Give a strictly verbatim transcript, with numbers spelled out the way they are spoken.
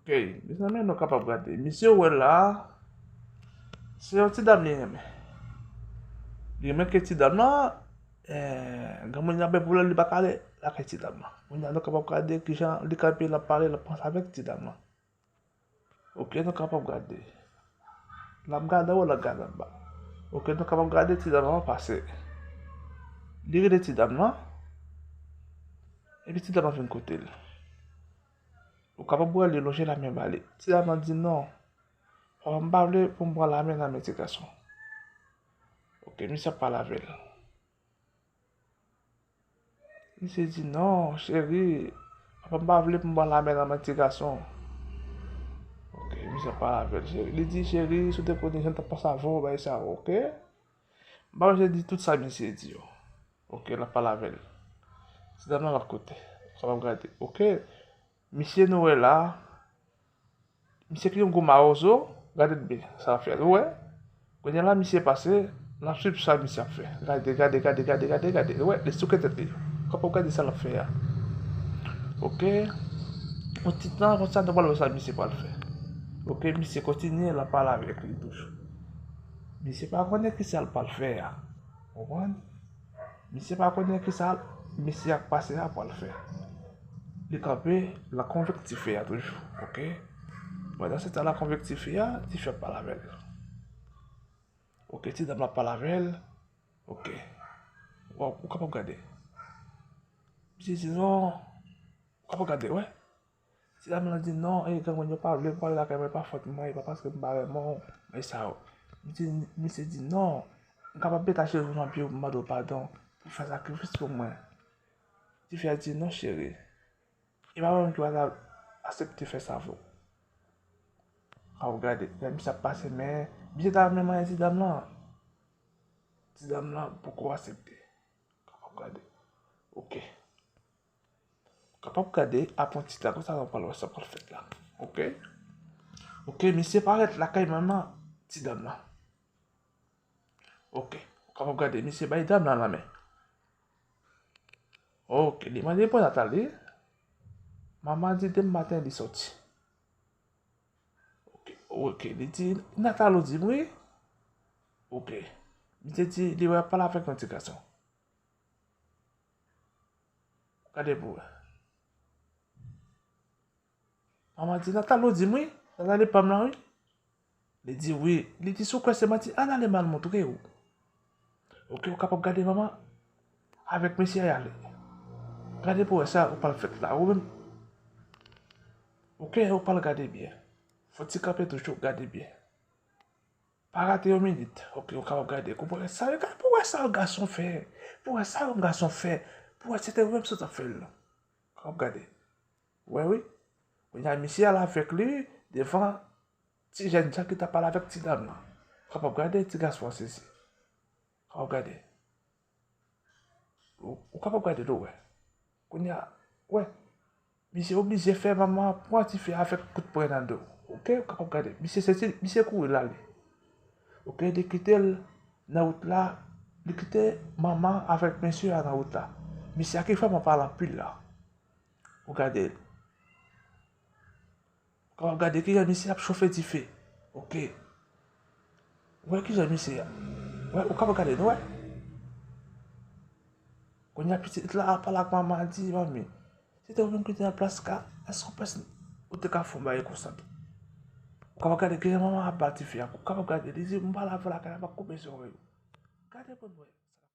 Ok, mezanmi, nou kapab gade. Misye wè la, se yon ti dam li renmen. Li renmen ke ti dam lan, eh, granmoun nan byen pou li, li pa ka ale lakay ti dam lan. Kounye a nou kapab gade kijan li kanpe, l ap pale, l ap panse avèk ti dam lan. Ok, nou kapab gade. L ap gade anwo, l ap gade anba. Ok, nou kapab gade ti dam lan pase. Li rele ti dam lan. Epi ti dam lan vin kote l. Ou kapab wè li lonje lamen ba li. Ti dam lan di non. Papa m pa vle pou m pran lamen nan men ti gason. Ok, misye ap pale avè l. Misye di non, cheri, papa m pa vle pou m pran lamen nan men ti gason. Ok, misye ap pale avè l, cheri. Li di, cheri, si w te konnen jan m t ap panse avè w, bagay sa yo, ok? M pa bezwen di tout sa misye di yo. Ok, l ap pale avè l. Ti dam nan lòt kote. Sa w ap gade. Ok. Misye nou wè la. Misye ki yon gwo mawozo. Gade l byen. Sa l ap fè. Ou wè? Kounye a la, misye pase. N ap swiv sa misye ap fè. Gade, gade, gade, gade, gade, gade. Ou wè? Li souke tèt li. Ou kapab gade sa l ap fè a. Ok. Yon ti tan konsa, nou pral wè sa misye pral fè. Ok, misye kontinye, l ap pale avèk li toujou. Misye pa konnen kisa l pral fè a. Konprann? Misye pa konnen kisa misye ak pase a pral fè. Li kanpe nan konvèk dife a toujou, ok? Pandan se tan la konvèk dife a, dife ap pale avè l. Ok, ti dam la ap pale avè l. Ok. Ou, ou kapab gade. Misye di non. Ou kapab gade, wè. Ti dam lan di non, e granmoun yo pa vle m pale lakay mwen, pa fòt mwen, e pa paske m pa renmen w, e sa yo. Misye, misye di non, m kapab pete cheve nan pye w pou m mande w padon, pou fè sakrifis pou mwen. Tifi a di non, cheri. E pa mwen menm ki pral aksepte fè sa avè w. Ka w gade, lè misye ap pase men, misye ta renmen manyen ti dam lan. Ti dam lan poko aksepte. Kapab gade. Ok. Kapab gade, apre yon ti tan konsa, nou pral wè sa pral fèt la. Ok? Ok, misye parèt lakay manman ti dam lan. Ok. Ou kapab gade, misye bay dam lan lanmen. Ok, li mande pou Nathalie. Manman di demen maten li soti. Ok, ok, li di, Nathalie di m wi. Ok. Misye di, li wè pale avèk yon ti gason. Gade pou wè. Manman di, Nathalie di m wi. Nathalie pa m lan wi. Li di wi. Li di, si w kwè se manti, ann ale m al montre w. Ok, ou kapab gade manman avèk mesye a y ale. Gade pou wè sa ou pral fèt la. Ou menm. Ok, ou pral gade byen. Fò ti kanpe toujou gade byen. Pa rate yon minit. Ok, ou kapab gade. Pou wè sa, gade pou wè sa yon gason fè. Pou wè sa yon gason fè. Pou wè se te ou menm sot ap fè l. Kapab gade. Wè wi. Kounye a misye al avèk li devan ti jèn sa ki t ap pale avèk ti dam lan. Kapab gade ti gason an sezi. Kapab gade. Ou, ou kapab gade tou wè. Kounye a, wè. Misye oblije fè manman an pran tifi a avèk kout pwen nan do. Ok, ou kapab gade. Misye sezi, misye kouri l ale. Ok, li kite l nan wout la. Li kite manman avèk mesye a nan wout la. Misye a ki vrèman pale anpil la. Ou gade l. Ou kapab gade kijan misye ap chofe dife. Ok. Ou wè kijan misye a. Wè, ou kapab gade, nou wè. Kounye a pitit la ap pale ak manman, di, manmi, si te ou menm ki te nan plas ka, èske ou panse ou te ka fè yon bagay konsa tou? Ou kapab gade kijan manman ap ba tifi a. Ou kapab gade, li di, m pral avè w lakay la, m ap koupe zòrèy ou. Gade pou n wè.